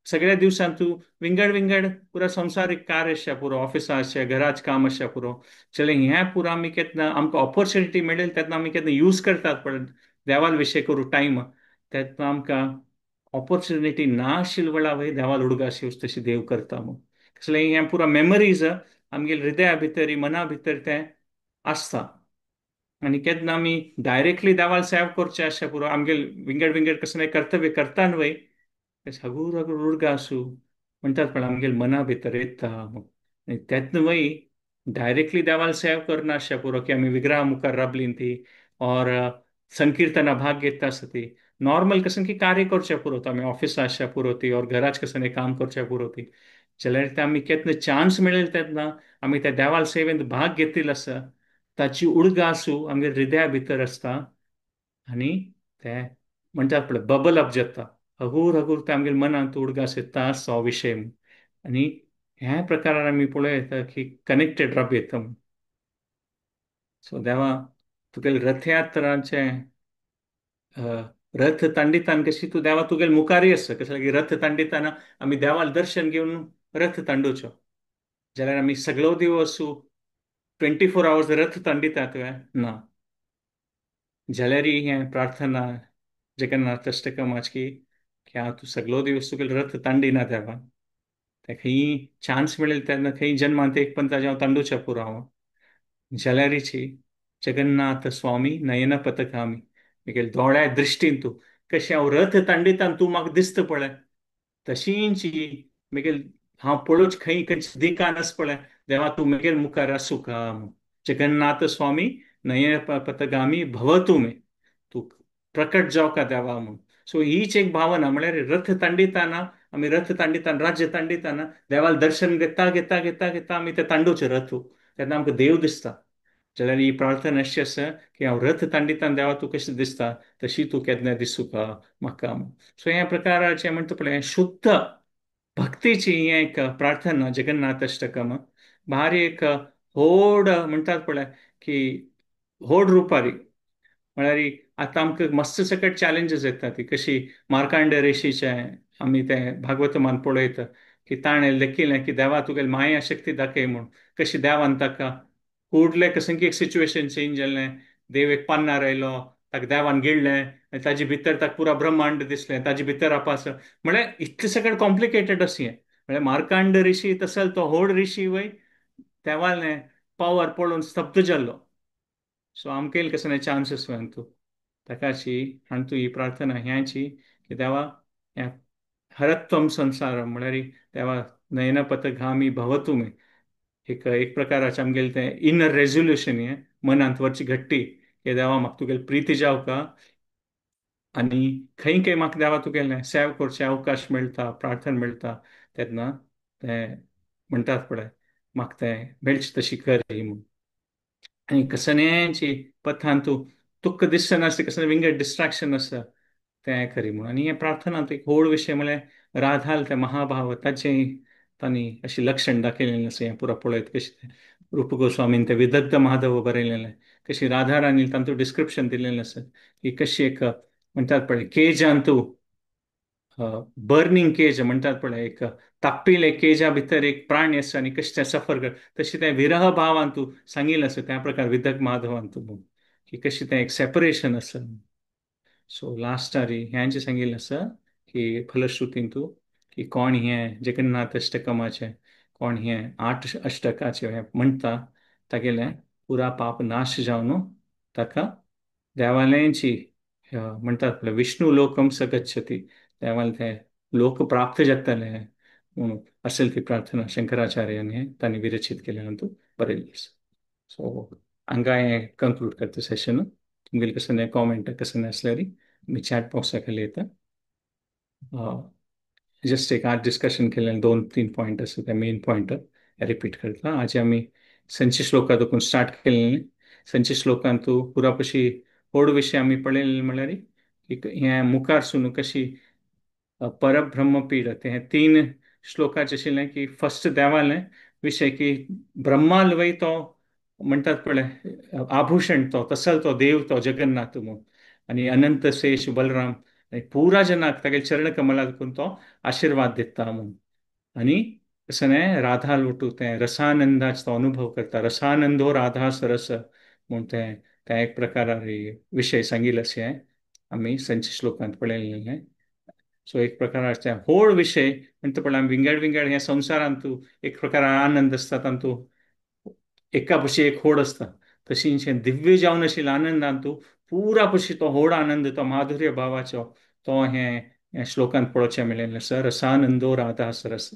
सगळ्या दिवसांत तूं विंगड विंगड पुरा संवसारीक कार्य आसता पुरो, ऑफिसा आसता, घराच काम आसता पुरो. चले हें पुरो आमी केन्ना आमकां ऑपॉर्चुनिटी मेळ्ळी तेन्ना आमी केन्ना यूज करतात पळय देवाल विशय करूं टायम, तेन्ना आमकां ऑपॉर्चुनिटी ना आशिल्ल्या वेळा वय देवाल उडगास येवच तशी देव करता म्हूण. कसलें हें पुरा मेमरीज आमगेले हृदया भितर, मना भितर तें आसता. आनी केन्ना आमी डायरेक्टली देवाल सेव करचें आसता पुरो, आमगेले विंगड विंगड कसलें कर्तव्य करता न्हय, हगूर हगूर उडगा आसूं म्हणटात पण आमगेले मना भितर येता. आनी तेन्ना वय डायरेक्टली देवाल सेव करना आसता पुरो की आमी विग्रहा मुखार राबलीं ती और संकिर्तना भाग घेता आसता ती. नॉर्मल कशें की कार्य करचें पुरो आमी ऑफिसा आसच्या पुरो ती और घराच कशें काम करचें पुरो ती. जाल्यार ते आमी केन्ना चान्स मेळेल तेन्ना आमी त्या देवाल सेवेंत भाग घेतिल्लो आसा, ताची उडगा आसूं आमगे हृदया भितर आसता आनी ते म्हणटात पळय बबल अप जाता, हगूर हगूर ते आमगे मनांत उडगास येता आसता हो विशय. आनी ह्या प्रकारान आमी पळोवं येता की कनेक्टेड राब येता. सो देवा तुगेले रथयात्राचें रथ तांडितान कशी तूं देवा तुगेले मुखारय आसा, कशें की रथ तांडिताना आमी देवाल दर्शन घेवन रथ तांडोवचो, जाल्यार आमी सगळो दिवस 24 आवर्स रथ तांडितात ना. जाल्यार हें प्रार्थना जगन्नाथ अष्टकमाच की हांव तूं सगळो दिवस तुगेलो रथ तांडिना देवा, ते खंय चान्स मेळेल तेन्ना खंय जन्मांत एक पण ताजें हांव तांडूच्या पुरो हांव. जाल्यारीची जगन्नाथ स्वामी नयन पथकामी, म्हगेले दोळ्या दृश्टीन तूं कशें हांव रथ तांडितान तूं म्हाका दिसता पळय, तशींची म्हगेले हांव पळोवच खंय खंयच्या दिकान आसा पळय देवा तूं म्हगेले मुखार आसूं का. जगन्नाथ स्वामी नयन पथगामी भवतु मे, तूं प्रकट जावं का देवा म्हूण. सो हीच एक भावना, म्हळ्यार रथ तांडिताना आमी रथ तांडिताना राज्य तांडिताना देवाल दर्शन घेता घेता घेता घेता आमी ते तांडोवचे रथ, तेन्ना आमकां देव दिसता. जाल्यार ही प्रार्थना अशी आसा की हांव रथ तांडिताना देवा तूं कशें दिसता तशी तूं केन्ना दिसूं का म्हाका. सो ह्या प्रकाराचें म्हणटा पळय शुद्ध भक्तीची ही एक प्रार्थना जगन्नाथ अष्टकम भारी एक व्हड म्हणटात पळय की व्हड रुपारी. म्हळ्यार आतां आमकां मस्त सकट चॅलेंजीस येता ती कशी मार्कांड ऋषीचें आमी तें भागवतमान पळयता की ताणें लेखिल्लें की देवा तुगेली माया शक्ती दाखय म्हूण, कशी देवान ताका कुडलें कशें की एक सिच्युएशन चेंज जालें, देव एक पान्नार आयलो ताका देवान गिळ्ळें आनी ताजे भितर ताका पुरा ब्रह्मांड दिसलें, ताजे भितर आपास, म्हळ्यार इतलें सगळें कॉम्प्लिकेटेड अशें हें. म्हळ्यार मार्कांड ऋषी तसल तो व्हड ऋषी वय देवालें पावर पळोवन स्तब्ध जाल्लो. सो आमकां येयलें कसलें चान्सीस वय तूं ताकाची आनी तूं ही प्रार्थना ह्याची की देवा ह्या हरत्वम संसार म्हळ्यार देवा नयनपथगामी भवतु मे, एक एक प्रकाराचें आमगेलें तें इनर रेजोल्युशन हें मनांत वरची घट्टी की देवा म्हाका तुगेली प्रिती जावका आनी खंय खंय म्हाका देवा तुगेलें सेव करचें अवकाश मेळटा, प्रार्थना मेळटा तेन्ना तें म्हणटात पळय म्हाका तें मेळचें तशी कर ही म्हूण. आनी कसण्याची पथान तूं तुका दिसनासलें कसलें विंगड डिस्ट्रॅक्शन आसा तें करी म्हूण. आनी हें प्रार्थना एक व्हड विशय म्हळ्यार राधाल तें महाभाव ताचें तांणी अशें लक्षण दाखयलेलें आसा हें पुरो पळयत कशें रूप गोस्वामीन तें विदग्ध माधव बरयलेलें, कशी राधा राणी तांतूं डिस्क्रिप्शन दिलेलें आसा की कशी एक म्हणटात पळय केजान तूं बर्निंग केज म्हणटात पळय एक ताप्पिल्ले केजा भितर एक प्राणी आसा आनी कशें तें सफर कर तशें तें विरह भावान तूं सांगिल्लें आसा त्या प्रकार विदग्ध माधवान तूं म्हूण की कशें तें एक सेपरेशन आसा. सो लास्टारी ह्यांचें सांगिल्लें आसा की फलश्रुतीन तूं की कोण हें जगन्नाथ अष्टकमाचें कोण हें 8 अष्टकाचें हें म्हणटा तागेलें पुरा पाप नाश जावन ताका देवालयांची म्हणटात पळय विष्णू लोकम सगच्छती देवाल तें लोक प्राप्त जातले म्हणून असेल ती प्रार्थना शंकराचार्याने तांणी विरचित केलेलं तूं बरयल्लें आसा. सो हांगा हें कंक्लूड करता सेशन. तुमगेले कसलें कॉमेंट कसलें आसल्यार मी चॅट बॉक्सा खाली येता. जस्ट एक आज डिस्कशन केलें 2-3 पॉयंट आसा ते मेन पॉयंट रिपीट करता. आज आमी संची श्लोका देखून स्टार्ट केलें. संची श्लोकांतू पुरा पशी होड विशय आमी पळयलें म्हणल्यार की हें मुखार सून कशी परब्रह्मपीड ते हे 3 श्लोकाचे आशिल्लें की फर्स्ट देवालें विशय की ब्रह्माल वय तो म्हणटात पळय आभूषण तो तसल तो देव तो जगन्नाथ म्हणून आनी अनंत शेष बलराम आनी पुरा जनाक तागेले चरण कमला देखून तो आशिर्वाद दिता म्हणून. आनी तशें न्हय राधा लोटू तें रसानंदाचो तो अनुभव करता, रसानंदो राधा सरस म्हूण तें त्या एक प्रकारार विशय सांगिल्ले अशें आमी संच श्लोकांत पळयलें. सो एक प्रकाराचे होड विशय म्हणटा पळय आमी विंगड विंगड ह्या संवसारांत एक प्रकार आनंद आसता तातूंत एका पशी एक होड आसता, तशींशें दिव्य जावन आशिल्ल्या आनंदांत पुरा पशी तो होड आनंद तो माधुर्य भावाचो तो हें श्लोकांत पळोवचें मेळिल्लें आसा, रसानंदो राधा सरस.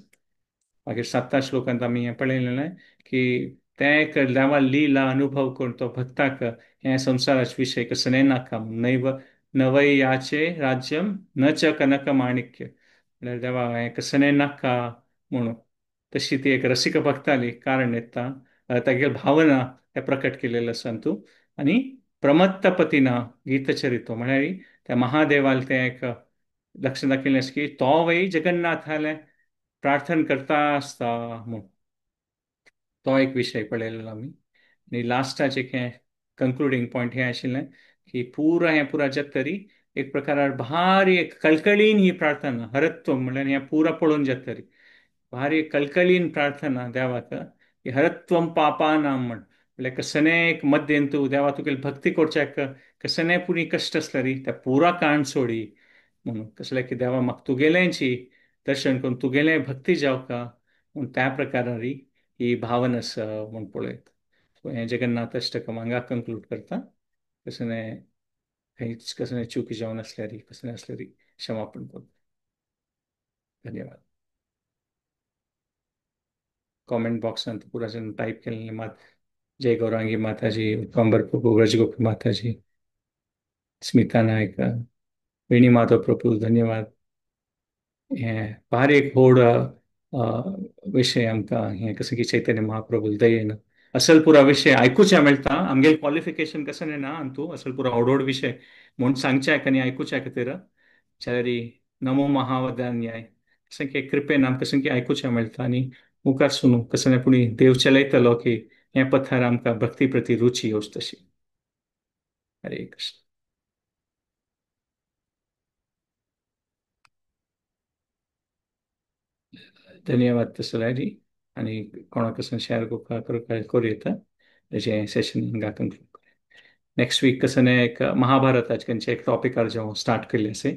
मागीर 7 श्लोकांत आमी हें पळयलें की तें एक देवा लीला अनुभव करून तो भक्ताक हें संवसाराचे विशय कसलें नाका नैव नवैयाचे राज्यम न च कनक माणिक्य म्हणल्यार देवा हें कसलें नाका म्हणून तशी ती एक रसीक भक्ताली कारण येता तागेली भावना हे प्रकट केलेले आसा तूं. आनी प्रमत्तपतीना गीतचरितो म्हळ्यार त्या महादेवाल तें एक लक्ष दाखयलें आसा की तो वय जगन्नाथालें प्रार्थना करता आसता म्हूण तो एक विशय पळयलेलो आमी. आनी लास्टाचें हें कंक्लुडींग पॉयंट हें आशिल्लें की पुरा हें पुरा जातरी एक प्रकारार भारी एक कळकळीन ही प्रार्थना हरत्व म्हणल्यार हें पुरा पळोवन जातरी भारी कळकळीन प्रार्थना देवाक की हरत्वम पापानाम म्हण म्हणल्यार कसने एक मध्यंतू देवा तुगेली भक्ती करच्याक कसने पुणी कश्ट आसल्यार त्या पुरा काण सोडी म्हणून कसलें की देवा म्हाका तुगेलेंची दर्शन करून तुगेलें भक्ती जावका म्हूण त्या प्रकारार ही भावना आसा म्हूण पळयत. सो हें जगन्नाथ अष्टकम हांगा कंक्लूड करता. कसने खंयच कसने चूक जावन आसल्यार कसने आसल्यार क्षमापण करता. धन्यवाद. कॉमेंट बॉक्सांत पुरा जण टायप केलें मात जय गौरांगी माताजी, उत्तंबर प्रभू, ब्रजगोपी माताजी, स्मिता नायक, वेणी माधव प्रभू धन्यवाद. हें भारी एक होड विशय आमकां हें कसं की चैतन्य महाप्रभू दयेन असल पुरा विशय आयकुच्या मेळटा. आमगेले क्वॉलिफिकेशन कसं ना अंतू असल पुरा व्हड व्हड विशय म्हूण सांगच्या आनी आयकुच्या खातीर जाल्यार नमो महावदान्याय कसं की कृपेन आमकां कसं की आयकुच्या मेळटा. आनी मुखार सुनू कसं ना पुणी देव चलयतलो की हें पथार आमकां भक्ती प्रती रुची येवची तशी. हरे कृष्ण. धन्यवाद तसो आनी कोणाक कसं शेअर करूं येता तेजें सेशन हांगा कंक्लूड करूं. नेक्स्ट वीक कसं एक महाभारताचे खंयचे एक टॉपिकार जें स्टार्ट केल्लें आसा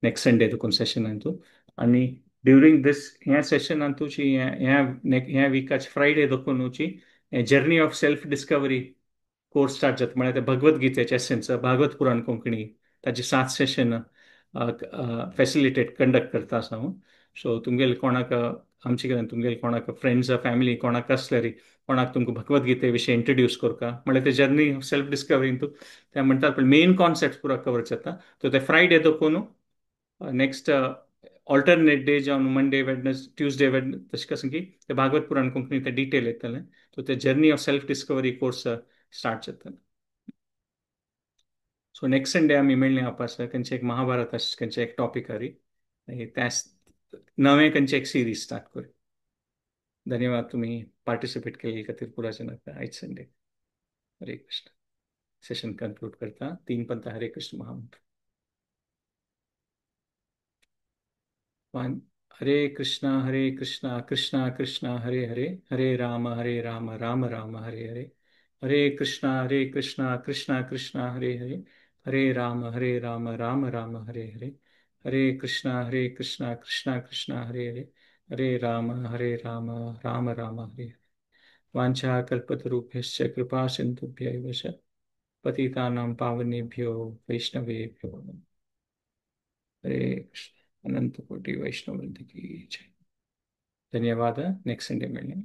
नेक्स्ट संडे देखून सेशनान तूं. आनी ड्युरींग दीस ह्या सेशनान तुजी ह्या विकाचे फ्रायडे देखून journey of self discovery course start जाता म्हळ्यार ते भगवद्गीतेचे एसेन्स भागवत पुराण कोंकणी ताचे 7 सेशन फेसिलिटेट कंडक्ट करता आसा हांव. सो तुमगेले कोणाक आमचे कडेन तुमगेले कोणाक फ्रेंड्स फॅमिली कोणाक आसल्यार कोणाक तुमकां भगवद्गीते विशीं इंट्रोड्यूस करता म्हळ्यार ते जर्नी ऑफ सेल्फ डिस्कवरी तूं ते म्हणटात पण मेन कॉन्सेप्ट पुरा कवर जाता. सो ते फ्रायडे देखून नेक्स्ट ऑल्टरनेट डे जावन मंडे वेडनस ट्युजडे वेडनस तशें कसं की ते भागवत पुराण कोंकणी ते डिटेल येतलें. सो ते journey of self discovery course start जातलें. सो नेक्स्ट संडे आमी मेळ्ळें वापस खंयचे एक महाभारत खंयचे एक टॉपिक हारी त्याच नवें खंयचे एक सिरीज स्टार्ट करूं. धन्यवाद तुम्ही पार्टिसिपेट केले खातीर पुरा जनाक आयज संडे. हरे कृष्ण. सेशन कंक्लूड करता. 3 पंथ हरे कृष्ण महामंत्र. 1 हरे कृष्णा हरे कृष्णा कृष्णा कृष्णा हरे हरे, हरे राम राम राम हरे हरे, हरे कृष्णा कृष्णा कृष्णा हरे हरे, हरे राम राम राम हरे हरे, हरे कृष्णा कृष्णा कृष्णा हरे हरे, हरे राम राम राम हरे हरे. वाञ्छा कल्पतरुभ्यश्च कृपा सिन्धुभ्यैव च पतितानां पावनेभ्यो वैष्णवेभ्यो नमः. हरे कृष्ण. अनंत कोटि वैष्णव वृंद की जय। धन्यवाद। नेक्स्ट संडे मिलने।